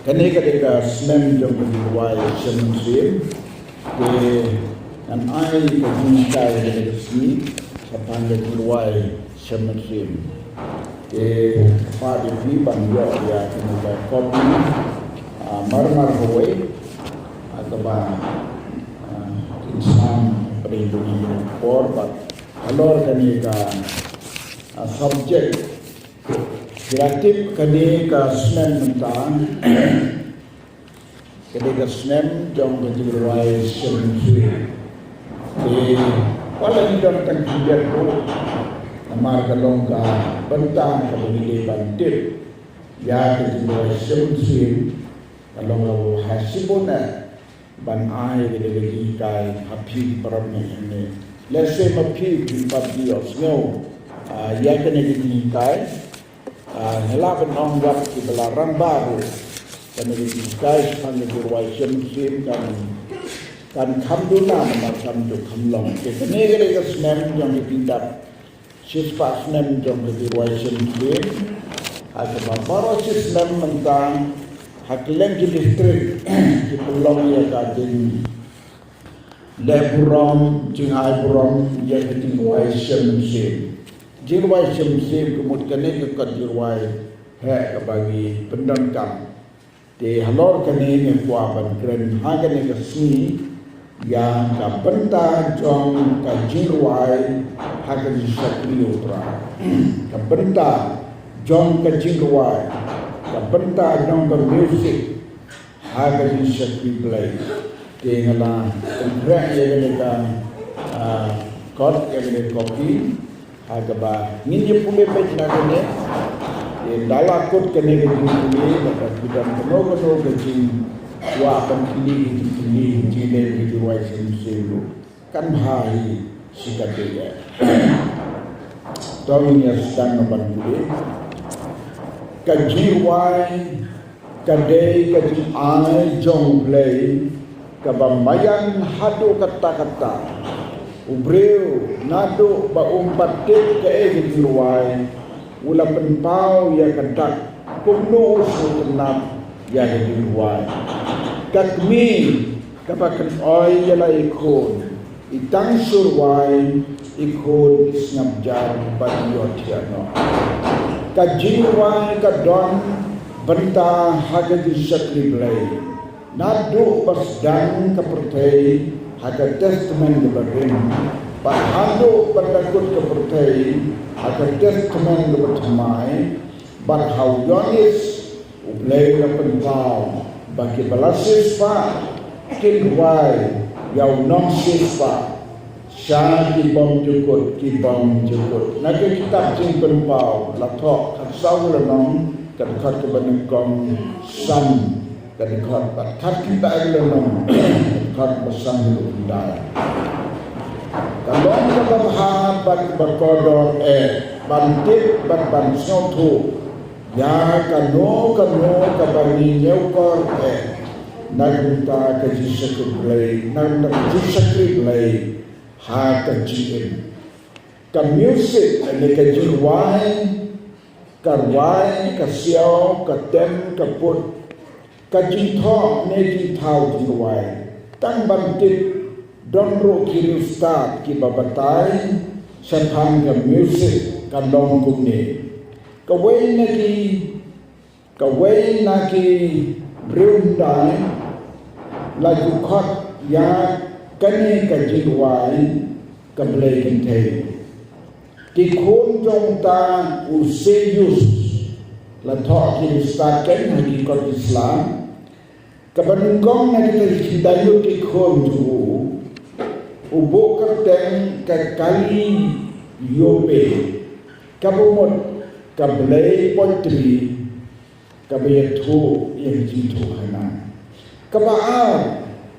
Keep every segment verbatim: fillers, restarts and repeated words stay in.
Kane ka dei ka snem jong ka jingrwai shem mynsiem. Te ngan ai ka jinghikai kane ka sngi shaphang ka jingrwai shem mynsiem. Te kyrpad ïa phi ban ïoh ïa kane ka kopi, ah, mar mar kawei, ah, kaba, ah, kin sam hapdeng jong ka por bad halor kane ka, ah, subject. Phi la tip kane ka snem mynta ka dei ka snem jong ka jingrwai shem mynsiem. Te wat la ngi don tang khyndiat ruh, namar ka long ka bynta kaba ngi dei ban tip ïa ka jingrwai shem mynsiem, ka long kaba bha shibun eh ban ai kane ka jinghikai ha phi ki para bangeit hangne. Lehse ma phi phi pat phi ïohsngew, ah, ïa kane ka jinghikai. Ah, nga lah ban ong wat kiba la rangbah ruh, kane ka jinghikai shaphang ka jingrwai shem mynsiem kan, kan kham duna namar kam ju kham long. Te kane ka dei ka snem jong ka jingdap shispah snem jong ka jingrwai shem mynsiem. Ha kaba baroh shi snem mynta ha kylleng ki district ki pynlong ïa ka jing leh burom, jingai burom ïa ka jingrwai shem mynsiem. Jingrwai shem mynsiem ka mut kane ka kot jingrwai heh kaba ngi pyndonkam. Te halor kane nga kwah ban kren ha kane ka sngi ïa ka bynta jong ka jingrwai ha ka jingshakri U Trai. Ka bynta jong ka jingrwai, ka bynta jong ka music ha ka jingshakri Blei. Te nga la pynkhreh ïa kane ka, ah, kot, ïa kane ka kopi ha kaba ngin ïa pule beit na kane. Te da la kut kane ka jingpule, lada ki don kano kano ka jingkwah ban kylli, ka jingkylli, ka jingleh ka jingrwai shem mynsiem ruh, kan bha hi shi katei eh. To ngin ïa sdang ban pule. Ka jingrwai ka dei ka jingai jong U Blei kaba maïan haduh katta katta. U briew naduh ba um pat tip kaei ka jingrwai, u la pynpaw ïa ka dak kumno u sngewtynnat ïa ka jingrwai. Ka kmie kaba kynoi ïa la i khun, i tang shu rwai, i khun i sngap jar bad i ïohthiah noh. Ka jingrwai ka don bynta ha ka jingshakri Blei. Naduh ba sdang ka pyrthei ha ka Testament kaba rim, bad haduh ba da kut ka pyrthei ha ka Testament kaba thymmai, bad ha u Ïoannis U Blei u la pynpaw ba kiba la siewspah kin rwai ïa u nongsiewspah sha ki bymjukut ki bymjukut. Na ka kitab Jingpynpaw la thoh khatsaw lynnong, ka dkhot kaba nyngkong san, ka dkhot bad khatkhyndai lynnong, ka dkhot ba sanphew khyndai. Ka long kaba bha bad kaba kordor eh ban tip bad ban sngewthuh ïa kano kano kaba ngi ñiewkor eh na ka bynta ka jingshakri Blei, na ka bynta ka jingshakri Blei ha ka jingim. Ka music lane ka jingrwai, ka rwai, ka siaw, ka tem, ka put, ka jingthoh ne jingthaw jingrwai. Tang ban tip, don ruh ki riewstad kiba batai shaphang ka music, ka long kumne. Kawei na ki, kawei na ki riewhyndai la ju khot ïa kane ka jingrwai ka blei kynthei. Ki khun jong uta u Seius, la thoh ki riewstad keiñ ha ki kot Islam. Kaba nyngkong na kita ki khyndai ngut ki khun jong u, u buh kyrteng ka Calliope, kaba mut ka blei poetry, kaba ïathuh ïa ka jingthohkhana. Kaba ar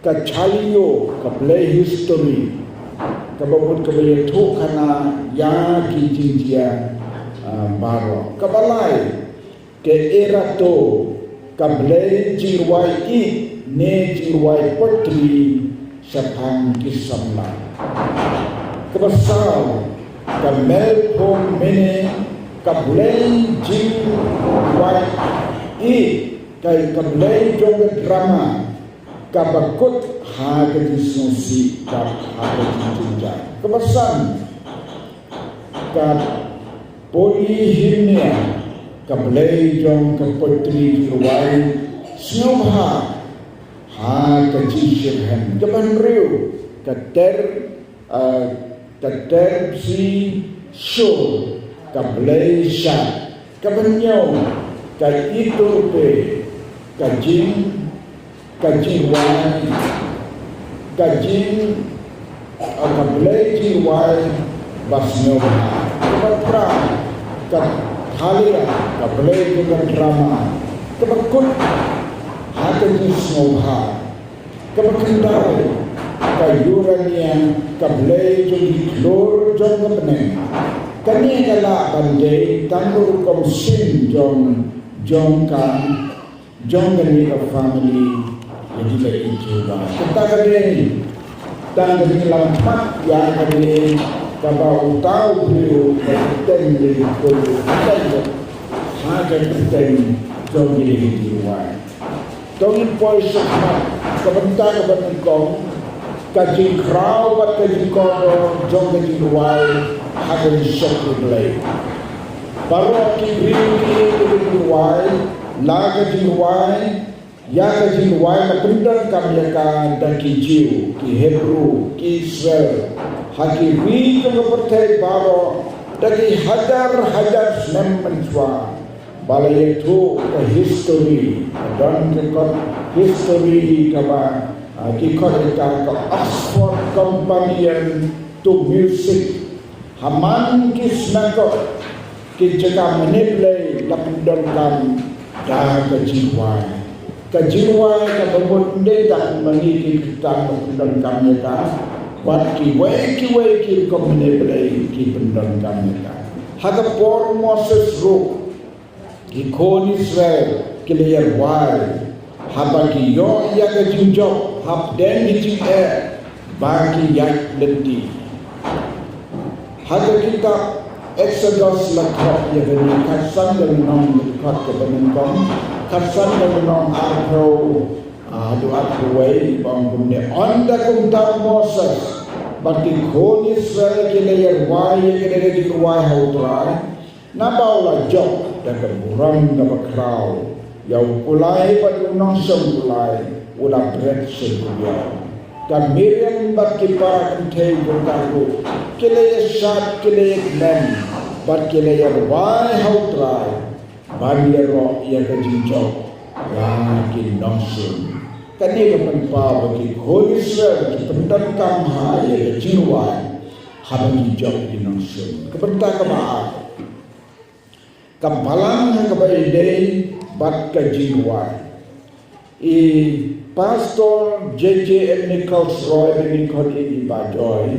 ka Chalio, ka blei history, kaba mut kaba ïathuhkhana ïa ki jingjia, ah, baroh. Kaba lai ka Erato, ka blei jingrwai ïeit ne jingrwai poetry shaphang ki samla. Kaba saw ka Melpomene, ka blei jingrwai ïeit Ka, ka blei jong ka drama kaba kut ha ka jingsngewsih bad ha ka jingjynjar. Kaba san, ka Polyhymnia, ka blei jong ka poetry jingrwai sngewbha ha ka jingshitrhem. Kaba hynriew, ka Ter, ah, ka Terpsichore, ka blei shad. Kaba hynñiew, ka Itourbe, ka jing, ka jingrwai, ka jing, ah, ka blei jingrwai ba sngewbha. Kaba phra, ka Thalia, ka blei jong ka drama kaba kut ha ka jingsngewbha. Kaba khyndai, ka Urania, ka blei jong ki khlur jong ka bneng. Kane ka lah ban dei tang ka rukom sien jong, jong ka, jong kane ka family ïa kiba ïeit Jehobah. Kata ka dei tang ka jinglammat ïa kane kaba uta u briew ka kyrteng ïa ki khlur, ha ka kyrteng jong kine ki jingrwai. To ngin poi shakhmat, ka bynta kaba nyngkong, ka jingkhraw bad ka jingkordor jong ka jingrwai ha ka lynti U Blei. Baroh ki briew ki, ki jingrwai, la ka jingrwai, ïa ka jingrwai la pyndonkam ïa ka da ki Jiw, ki Hebru, ki Israel, ha ki ri jong ka pyrthei baroh, da ki hajar hajar snem mynshuwa. Ba la ïathuh ka history, ka don ka kot history kaba, ah, ki khot ïa ka, ka Oxford Companion to Music. Ha man ki synagogue, ki jaka mane Blei la pyndonkam da ka jingrwai. Ka jingrwai kaba mut ym dei tang ma ngi ki Khristan ba pyndonkam ïa ka. Wat kiwei kiwei ki rukom mane Blei ki pyndonkam ïa ka. Ha ka por Moses ruh, ki khun Israel ki la ïarwai haba ki ïoh ïa ka jingjop hapdeng ki jingeh ba ki ïaid lynti. Ha ka kitab Exodus la khot ïa kane, khatsan ka lynnong, dkhot kaba nyngkong, khatsan ka lynnong arphew, ah, haduh arphew wei, ba ong kumne: Ynda kumta u Moses bad ki khun Israel ki la ïarwai ïa kane ka jingrwai ha U Trai, naba u la jop da ka burom kaba khraw ïa u kulai bad u nongshong kulai u la bret sha u briew. Ka Miriam bad ki para kynthei jong ka ruh ki la ïashad, ki la ïakmen bad ki la ïarwai ha U Trai ban ïaroh ïa ka jingjop ïa ki nongshun. Kane ka pynpaw ba ki khun Israel ki pyndonkam ha ïa ka jingrwai haba ki jop ïa ki nongshun. Ka bynta kaba ar, ka balang ha kaba ïadei bad ka jingrwai. I Pastor J J M Nichols Roy, ba ngin khot ïa i Bah Joy,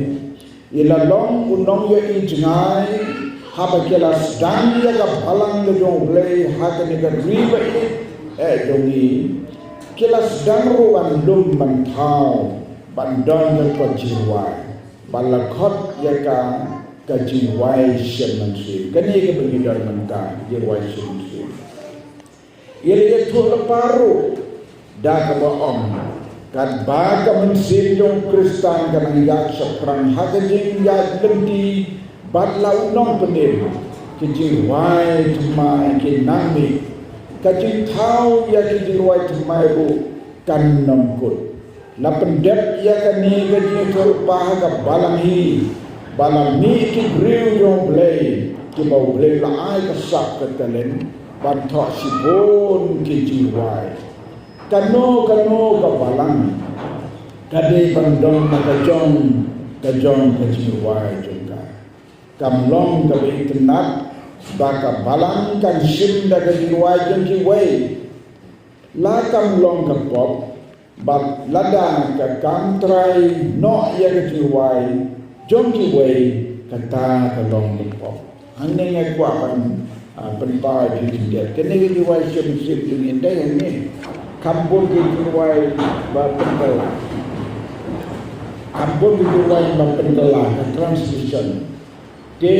i la long u nongïohi jngai haba ki la sdang ïa ka balang ka jong U Blei ha kane ka ri ba ïeit eh jong ngi. Ki la sdang ruh ban lum ban thaw ban don ka kot jingrwai, ba la khot ïa ka ka jingrwai shem mynsiem. Kane kaba ngi don mynta, jingrwai shem mynsiem. I la ïathuh lypa ruh da kaba ong, katba ka mynsiem jong u Khristan ka nang ïaid shaphrang ha ka jingïaid lynti bad la u nongpynim, ki jingrwai thymmai ki nang mih. Ka jingthaw ïa ki jingrwai thymmai ruh kan ym kut. La pyndep ïa kane ka jingïathuhlypa ha ka balang hi ba la mih ki briew jong U Blei kiba U Blei la ai ka sap ka talent ban thoh shibun ki jingrwai. Kano kano ka balang ka dei ban don ma ka jong ka jong ka jingrwai jong ka. Kam long kaba itynnad ba ka balang kan shim da ka jingrwai jong kiwei. La kam long ka pop, bad lada ka kam trai noh ïa ka jingrwai jong kiwei, kata ka long ka pop. Hangne nga kwah ban, ah, pynpaw ïa phi khyndiat. Kane ka jingrwai shem mynsiem jong ngi, ynda hangne kam bun ka jingrwai ba pynkylla. Kam bun ka jingrwai ba pynkylla, ka translation. Te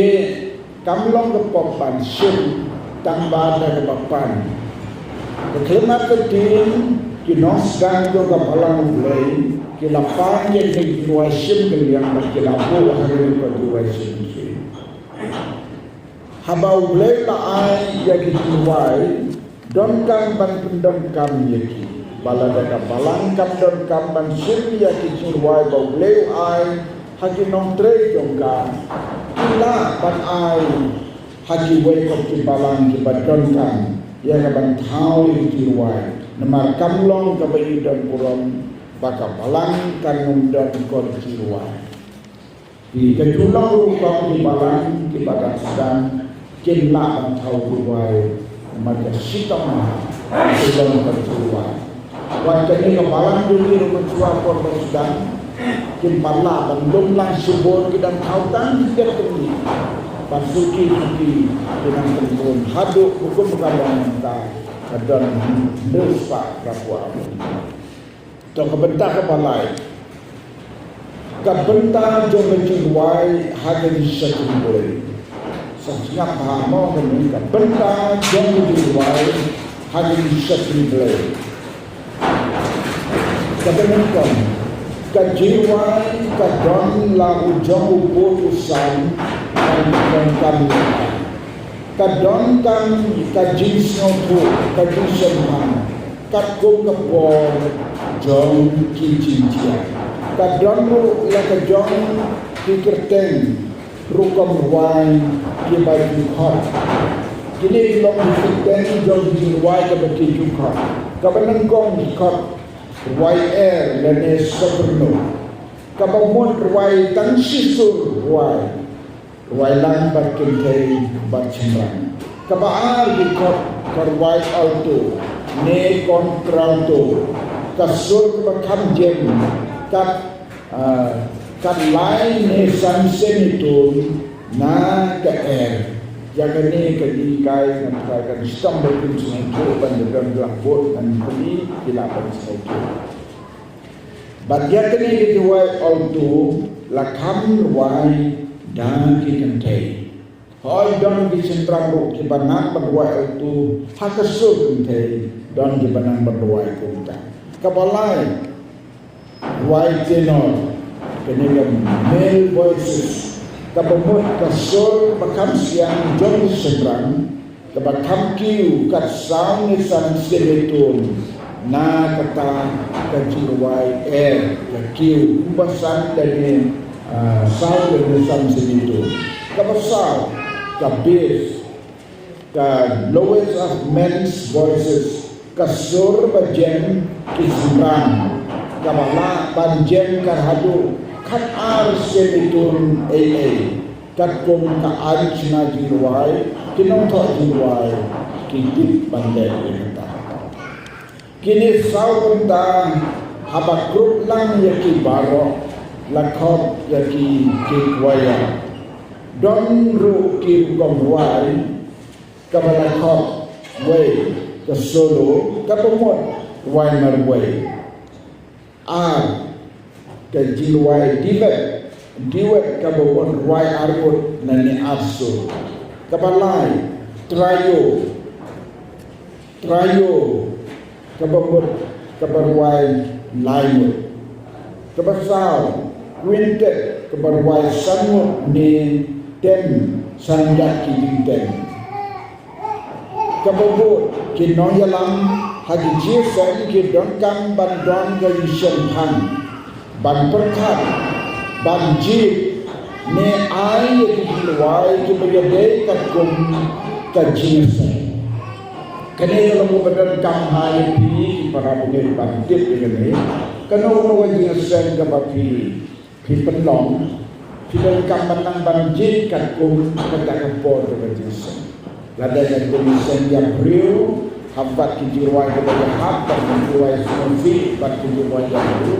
kam long ka pop ban shim tang ba da kaba pan. Ka khyllipmat ka ktien, ki nongsdang jong ka Balang U Blei ki la pan ïa kane ka jingrwai shim ka liang bad ki la buh ha kane ka jingrwai shim ka ktien. Haba U Blei u la ai ïa ki jingrwai, donkam ban pyndonkam ïa ki. Ba lada ka Balang kam donkam ban shim ïa ki jingrwai ba U Blei u ai ha ki nongtrei jong ka, ki lah ban ai ha kiwei pat ki balang kiba donkam ïa ka ban thaw ïa ki jingrwai. Namar kam long kaba i don burom ba ka Balang kan ym don kor jingrwai. Te ka ju long rukom ki balang kiba dang sdang kin lah ban thaw jingrwai namar ka shitom ha ka long ka jingrwai. Wat kane ka Balang jong ngi ruh mynshuwa por ba sdang kin pat lah ban lum lang shibun, ki dang thaw tang ki jait kmie. Bad suki suki ki nang pynbun haduh ba kum ka long mynta ka don hynriew spah phra phew. To ka bynta kaba lai. Ka bynta jong ka jingrwai ha ka jingshisha Blei. Sa sngap bha mo kane, ka bynta jong ka jingrwai ha ka jingshisha Blei. Kaba nyngkong, ka jingrwai ka don la u jong u pud u san, ka don kan, ka don kan ka jingsngewthuh, ka jingsngewthuh. Katkum ka por jong ki jingjia, ka don ruh la ka jong ki kyrteng rukom rwai kiba ju khot. Kine ki long ki kyrteng jong ki jingrwai kiba ki ju khot. Kaba nyngkong ki khot rwai er lane soprano. Kaba mut rwai tang shi sur rwai. Rwai lang bad kynthei bad shynrang. Kaba ar ki khot ka rwai alto ne contralto. Ka sur kaba kham jem kat, ah, kat lai ne san semitone na ka er. Ïa kane ka dei kai ngan trai kan sdang ba kin sngewthuh ban da don lang bud ngan pynmih ki la ban sngewthuh. Bad ïa kane ka jingrwai alto la kham rwai da ki kynthei. Hooid don ki shynrang ruh kiba nang ban rwai alto ha ka sur kynthei, don kiba nang ban rwai kumta. Kaba lai, rwai tenor, kane ka male voices, kaba mut ka sur ba kham siang jong ki shynrang, kaba kham kiew kat saw ne san semitone na kata ka jingrwai er, ka kiew kumba san lane, ah, saw lane san semitone. Kaba saw, ka bass, ka lowest of men's voices, ka sur ba jem ki shynrang, kaba lah ban jem kat haduh khat ar semitone ei ei. Katkum ka aiñ shna jingrwai, ki nongthoh jingrwai ki tip ban leh ïa kata. Kine saw bynta haba krup lang ïa ki baroh la khot ïa ki ki kwaya. Don ruh ki rukom rwai kaba la khot wei ka solo kaba mut rwai marwei. Ar, ka jingrwai duet, duet kaba wan rwai ar ngut lane ar sur. Kaba lai, trio, trio kaba mut kaba rwai lai ngut. Kaba saw, quintet kaba rwai san ngut ne tem san ngut ki jingtem. Kaba bud, ki nongïalam ha ki jingïaseng ki donkam ban don ka jingshemphang, ban pyrkhat, ban jied ne ai ïa ki jingrwai kiba ïadei katkum ka jingïaseng. Kane ka long kaba donkam ha ïa phi ki para bangeit ban tip ïa kane. Kano kano ka jingïaseng kaba phi phi pynlong, phi donkam ban nang ban jied katkum kata ka por ka jingïaseng. Lada ka jingïaseng ïa briew, ha bad ki jingrwai kiba ïahap, bad ki jingrwai sngewsih, bad ki jingrwai ïa briew.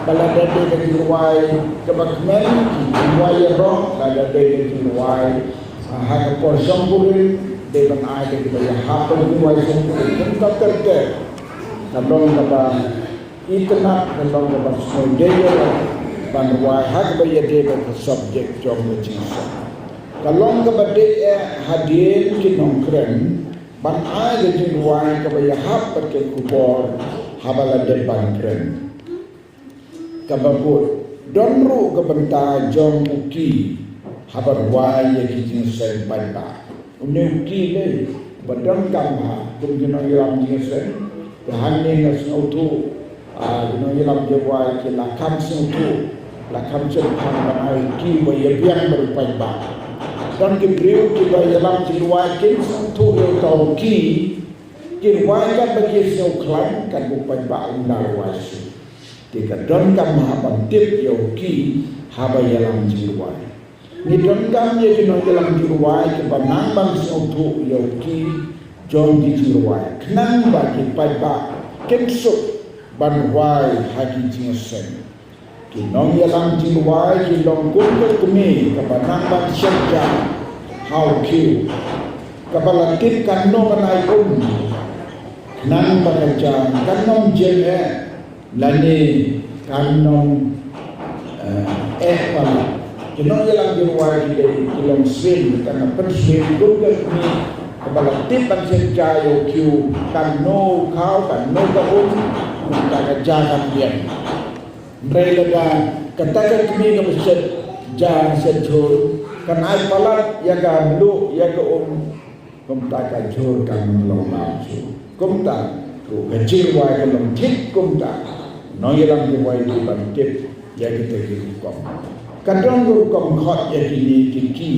Bad lada dei ka jingrwai kaba kmen, ki jingrwai ïaroh, lada dei ka jingrwai, ah, ha ka por shongkurim, dei ban ai da kiba ïahap, bad ki jingrwai shongkurim. Kumta ter ter. Ka long kaba itynnad, ka long kaba sngewdei ïa ban rwai ha kaba ïadei bad ka subject jong ka jingïaseng. Ka long kaba dei eh hadien ki nongkren ban ai ka jingrwai kaba ïahap bad ka khubor haba la dep ban kren. Kaba bud, don ruh ka bynta jong u ki haba rwai ïa ki jingïaseng paidbah. Une u ki lei ba donkam ha kum ki nongïalam jingïaseng. Te hangne nga sngewthuh, ah, ki nongïalam jingrwai ki la kham sngewthuh, la kham shemphang ban ai u ki ba ïa biang bad u paidbah. Don ki briew kiba ïalam jingrwai kim sngewthuh ïa uta u ki, ki rwai katba ki sngewkhlaiñ, katba u paidbah um da rwai shuh. Te ka donkam ha ban tip ïa u ki haba ïalam jingrwai. Ngi donkam ïa ki nongïalam jingrwai kiba nang ban sngewthuh ïa u ki jong ki jingrwai, khnang ba ki paidbah kin suk ban rwai ha ki jingïaseng. Ki nongïalam jingrwai ki long kum ka kmie kaba nang ban shet ja ha u khiew, kaba la tip katno ban ai um, khnang ba ka ja kan nym jem eh, lane kan nym, eh, eh palat. Ki nongïalam jingrwai ki dei ki long sien, ka na pynsien kum ka kmie kaba la tip ban shet ja ïa u khiew, katno u khaw, katno ka um, ka ja kan biang. Hynrei lada kata ka kmie kaba shet ja shet jhur kan ai palat ïa ka mluh ïa ka um, kumta ka jhur kan long lam shuh. Kumta ruh ka jingrwai ka long thik kumta. Nongïalam jingrwai ki ban tip ïa kita ki rukom. Ka don ka rukom khot ïa kine ki ki,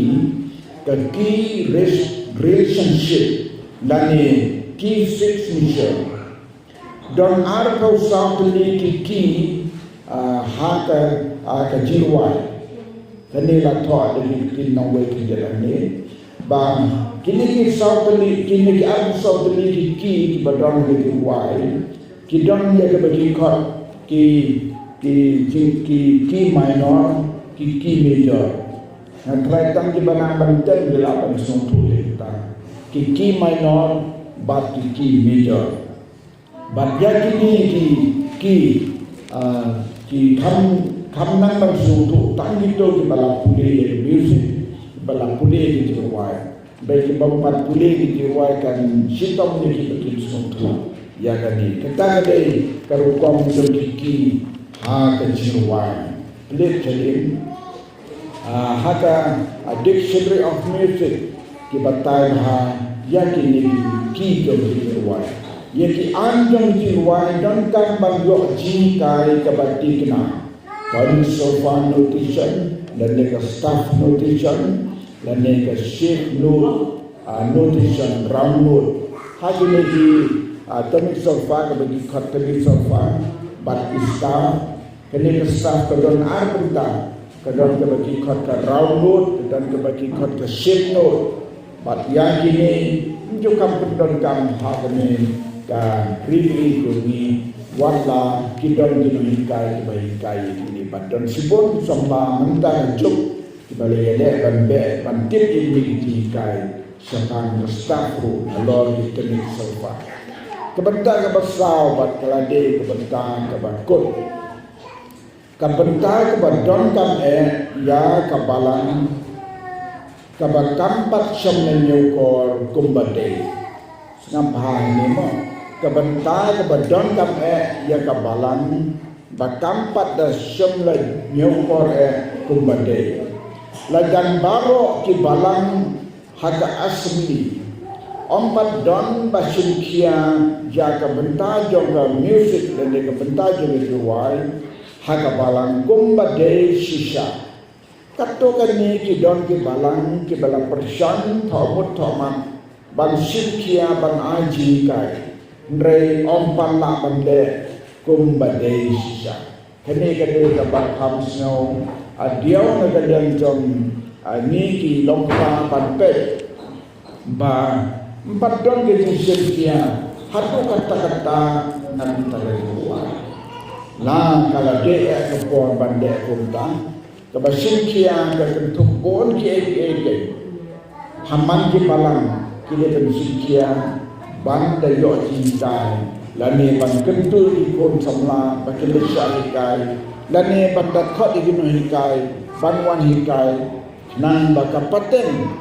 ka key res-, relationship lane key signature. Don arphew saw tylli ki ki, ah, ha ka, ah, ka jingrwai. Kane la thoh da ki ktien nongwei khyndiat hangne. Ba kine ki saw tylli, kine ki arphew saw tylli ki ki kiba don ha ka jingrwai, ki don ïa kaba ki khot ki, ki, ki, ki key minor, ki key major. Nga tharai tang kiba nang ban tem ki lah ban sngewthuh ïa kita. Ki key minor bad ki key major. Bad ïa kine ki, ki, ah, ki kham, kham nang ban sngewthuh tang kito kiba la pule ïa ka music, kiba la pule ïa ka jingrwai. Ba kiba ym pat pule ïa ka jingrwai kan shitom ïa kiba kim sngewthuh ïa kane. Kata ka dei ka rukom jong ki ki ha ka jingrwai. Pule kylliang. Ah, ha ka, ah, Dictionary of Music ki batai ba ha ïa kine ki ki jong ki jingrwai. Ïa ki aiñ jong ki jingrwai donkam ban ïoh jinghikai kaba thikna. Tonic solfa notation, lane ka staff notation, lane ka shape note, ah, notation, round note. Ha kine ki, ah, tonic solfa kaba ki khot tonic solfa bad ki staff. Kane ka staff ka don ar bynta, ka don kaba ki khot ka round note, ka don kaba ki khot ka shape note. Bad ïa kine, ym ju kham pyndonkam ha kane ka ri bri jong ngi, wat la ki don ki nonghikai kiba hikai ïa kine. Bad don shibun samla mynta ka juk kiba la ïaleh ban beh, ban tip ïa kine ki jinghikai shaphang ka staff ruh halor ïa kane ka solfa. Ka bynta kaba saw bad ka la dei ka bynta kaba kut. Ka bynta kaba donkam eh ïa ka balang kaba kam pat shym la ñiewkor kumba dei. Sngap bha hangne mo. Ka bynta kaba donkam eh ïa ka balang ba kam pat da shym la ñiewkor eh kumba dei. La jan baroh ki balang ha ka assembly. Ym pat don ba shim khia ïa ka bynta jong ka music lane ka bynta jong ka jingrwai ha ka balang kumba dei shisha. Katto katne ki don ki balang kiba la pyrshang thoh mut thoh mat ban shim khia ban ai jinghikai. Hynrei ym pat lah ban leh kumba dei shisha. Kane ka dei kaba kham sngew, ah, diaw na ka liang jong, ah, ngi ki longkpa ban peit ba ym pat don ka jingshim khia haduh katta katta na ka bynta ka jingrwai. La ka la dei eh ka por ban leh kumta. Kaba shim khia ka kynthup bun kiei kiei kiei. Ha man ki balang ki dei ban shim khia ban da ïoh jinghikai lane ban kyntu ïa ki khun samla ba kin da shah hikai lane ban da khot ïa ki nonghikai ban wan hikai. Nang ba ka pateng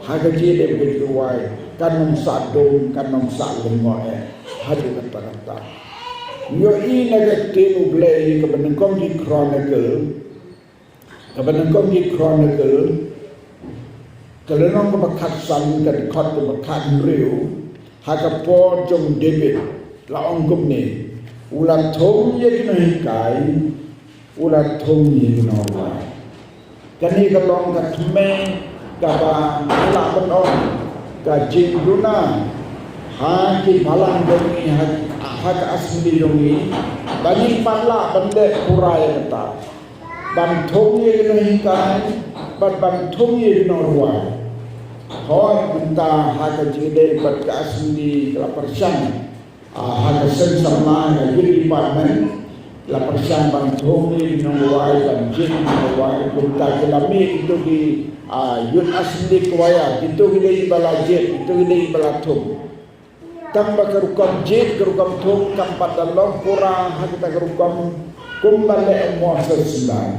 ha ka jingïadei bad ka jingrwai kan ym sah dum, kan ym sah lyngngoh eh. Haduh katta katta. Ïohi na ka ktien U Blei kaba nyngkong ki Chronicle, kaba nyngkong ki Chronicle, ka lynnong kaba khatsan, ka dkhot kaba khathynriew, ha ka por jong David, la ong kumne: U la thung ïa ki nonghikai, u la thung ïa ki nongrwai. Kane ka long ka thymmei kaba la ban ong ka jingduna ha ki balang jong ngi, ha, ha ka assembly jong ngi, ba ngin pat lah ban leh pura ïa kata. Ban thung ïa ki nonghikai bad ban thung ïa ki nongrwai. Hooid, mynta ha ka jingïadei bad ka assembly ka la pyrshang, ah, ha ka seng samla, ha ka youth department, la pyrshang ban thung ïa ki nongrwai, ban jied ïa ki nongrwai. Kumta ki la mih kito ki, ah, youth assembly choir, kito ki dei ba la jied, kito ki dei ba la thung. Tang ba ka rukom jied, ka rukom thung kam pat da long pura ha kata ka rukom kumba leh u Moses. Sdang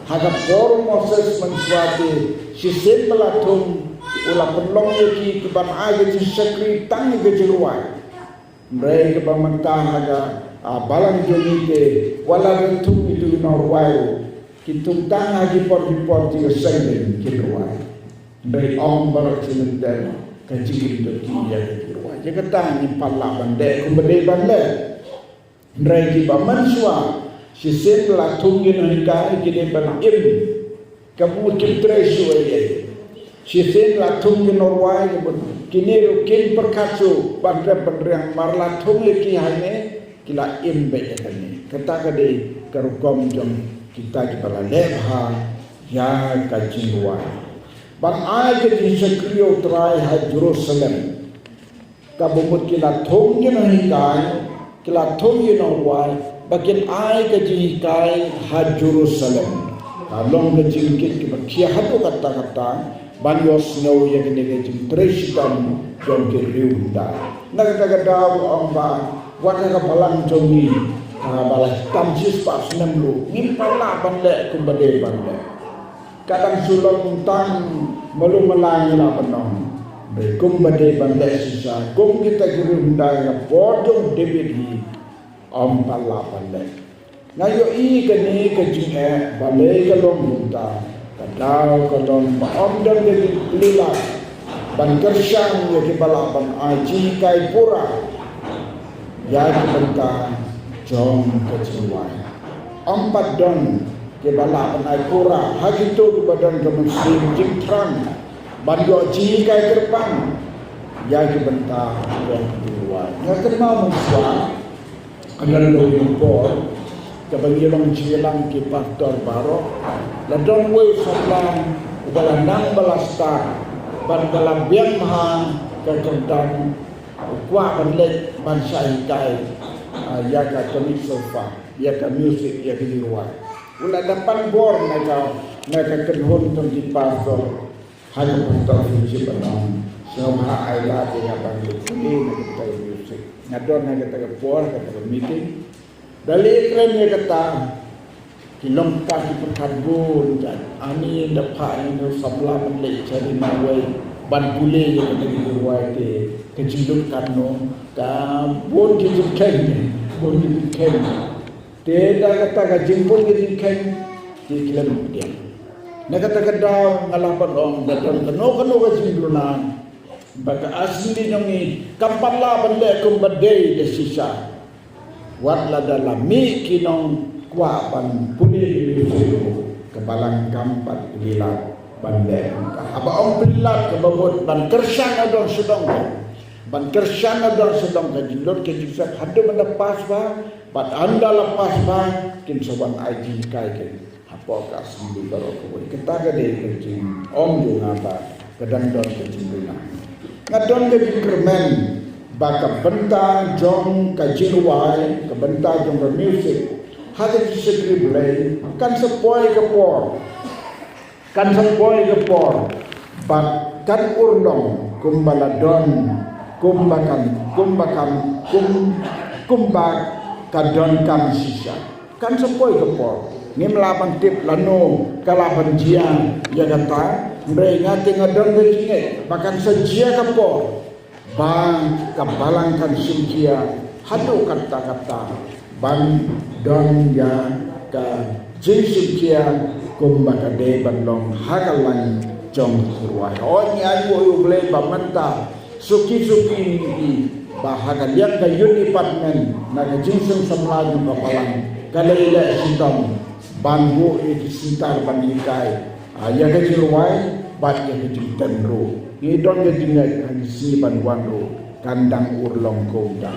ha ka por u Moses, mynshuwa te shisien ba la thung, u la pynlong ïa ki, ki ban ai ka jingshakri tang ïa ka jingrwai. Hynrei kaba mynta ha ka, ah, balang jong ngi te, wat la thung kito ki nongrwai ruh, ki thung tang ha ki por ki por, ki seng kin rwai. Hynrei ym baroh shi lynter ka jingim jong ki ïa ka jingrwai. Ïa kata ngim pat lah ban leh kumba dei ban leh. Hynrei kiba mynshuwa, shisien la thung ki nonghikai, ki dei ban im. Ka mut kim trei shuh ei ei. Shisien la thung ki nongrwai, ki mut kine ruh kim pyrkhat shuh ban rep ban riang, mar la thung ïa ki hangne, ki la im beit ïa kane. Kata ka dei ka rukom jong kita kiba la leh bha ïa ka jingrwai. Ban ai ka jingshakri ïa U Trai ha Jerusalem. Kaba mut ki la thung ki nonghikai, ki la thung ki nongrwai, ba kin ai ka jinghikai ha Jerusalem. Ka long ka jingkit kaba khia haduh katta katta, ban ïohsngew ïa kane ka jingtrei shitom jong ki riew hyndai. Na kata ka daw ong ba, wat ha ka balang jong ngi, ah, ba la tam shispah snem ruh, ngim pat lah ban leh kumba dei ban leh. Ka dang shu long tang malu mala ngi lah ban ong. Hynrei kumba dei ban leh shisha, kum kita ki riew hyndai ha ka por jong David hi, ym pat lah ban leh. Nga ïohi kane ka jingeh balei ka long kumta. Ka daw ka long ba ym don ka jingplie lad ban kyrshan ïa kiba lah ban ai jinghikai pura ïa ki bynta jong ka jingrwai. Ym pat don kiba lah ban ai pura ha kito kiba don ka mynsiem jingthrang ban ïoh jinghikai kyrpang ïa ki bynta jong ka jingrwai. Nga kynmaw mynshuwa, ka don uwei u por kaba ngi long jingïalang ki pastor baroh, la don uwei u samla uba la nang ba la stad bad ba la biang bha ka kyrdan, u kwah ban leit ban shah hikai, ah, ïa ka tonic solfa, ïa ka music, ïa ka jingrwai. U la dap ban bor na ka, na ka kynhun jong ki pastor. Ha ka pastor fellowship ban ong, sngewbha ai lad ïa nga ban leit pule na kata ka music. Nga don ha kata ka por, kata ka meeting. Da leit kren ïa kata, ki long pat ki pyrkhat bun jait. Ani da phah ïa u samla ban leit sha ri marwei ban pule ïa kata ka jingrwai te, ka jinglut katno, ka bun ki jingkheiñ, bun ki jingkheiñ. Te da kata ka jingbun ka jingkheiñ, ki khlem pdiang. Na kata ka daw nga lah ban ong, da don kano kano ka jingduna ba ka assembly jong ngi kam pat lah ban leh kumba dei da shisha. Wat lada la mih ki nongkwah ban pule ïa ka balang kam pat pynlait ban leh. Haba ong pynlait kaba mut ban kyrshan na dong sha dong. Ban kyrshan na dong sha dong, ka jinglut ka jingsep haduh ban da pass bha, bad ynda la pass bha, kin sa wan ai jinghikai kin hapoh ka assembly baroh kawei. Kata ka dei ka jingong jong nga ba ka dang don ka jingduna. Nga don ka jingkyrmen ba ka bynta jong ka jingrwai, ka bynta jong ka music ha ka jingshakri Blei kan sa poi ka por. Kan sa poi ka por bad kan urlong kumba la don, kumba kan, kumba kan, kum, kumba ka donkam shisha. Kan sa poi ka por. Ngim lah ban tip lano ka lah ban jia ïa kata. Hynrei nga te nga don ka jingngeit ba kan sa jia ka por ba ka balang kan shim khia haduh katta katta ban don ïa ka jingshim khia kumba ka dei ban long ha ka lain jong ka jingrwai. Hooid ngi ai nguh ïa U Blei ba mynta suki suki ngi i ba ha ka liang ka Youth Department na ka jingseng samla jong ka balang ka la ïaleh shitom ban buh ïa ki center ban hikai, ah, ïa ka jingrwai bad ïa ka jingtem ruh. Ngi don ka jingngeit ha ki sngi ban wan ruh kan dang urlong kumta.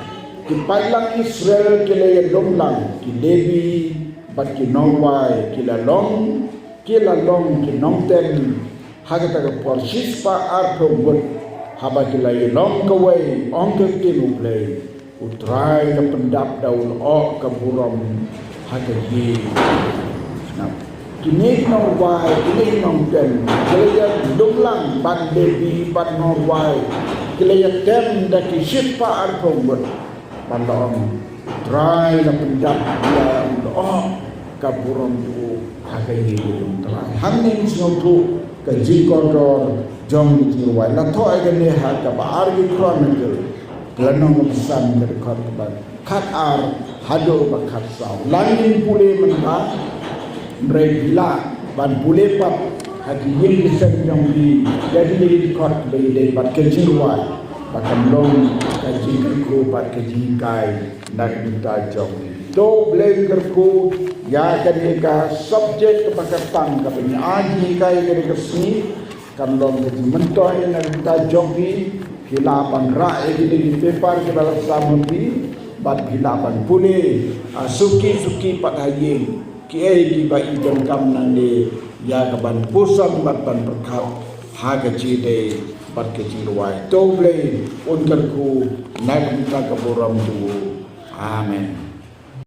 Ki paidlang Israel ki la ïalum lang, ki Levi bad ki nongrwai ki la long, ki la long ki nongtem ha kata ka por shispah arphew ngut. Haba ki la ïalong kawei, ong ka ktien U Blei, U Trai la pyndap da u lyoh ka burom ha ka ïing. Na kine ki nongrwai, kine ki nongtem, ki la ïalum lang bad Levi bad nongrwai, ki la ïatem da ki shispah arphew ngut. Ban da ong, Trai la pyndap ïa u lyoh ka burom jong u ha ka ïing jong U Trai. Hangne ngi sngewthuh ka jingkordor jong ka jingrwai. La thoh ïa kane ha kaba ar ki Chronicle, ka lynnong kaba san, ka dkhot kaba khatar haduh ba khatsaw. Lada ngin pule mynta, hynrei phi lah ban pule pat ha ki ïing ki sem jong phi ïa kine ki dkhot ba ïadei bad ka jingrwai, ba kan long ka jingkyrkhu bad ka jinghikai na ka bynta jong phi. To U Blei un kyrkhu ïa kane ka subject kaba kyrpang kaba ngi ai jinghikai ïa kane ka sngi, kan long ka jingmyntoi na ka bynta jong phi. Phi lah ban rah ïa kine ki paper kiba la sam ha phi bad phi lah ban pule, ah, suki suki pat ha ïing, kiei kiba i donkam nangne ïa ka ban pyrshang bad ban pyrkhat ha ka jingïadei bad ka jingrwai. To U Blei un kyrkhu na ka bynta ka burom jong u. Amen.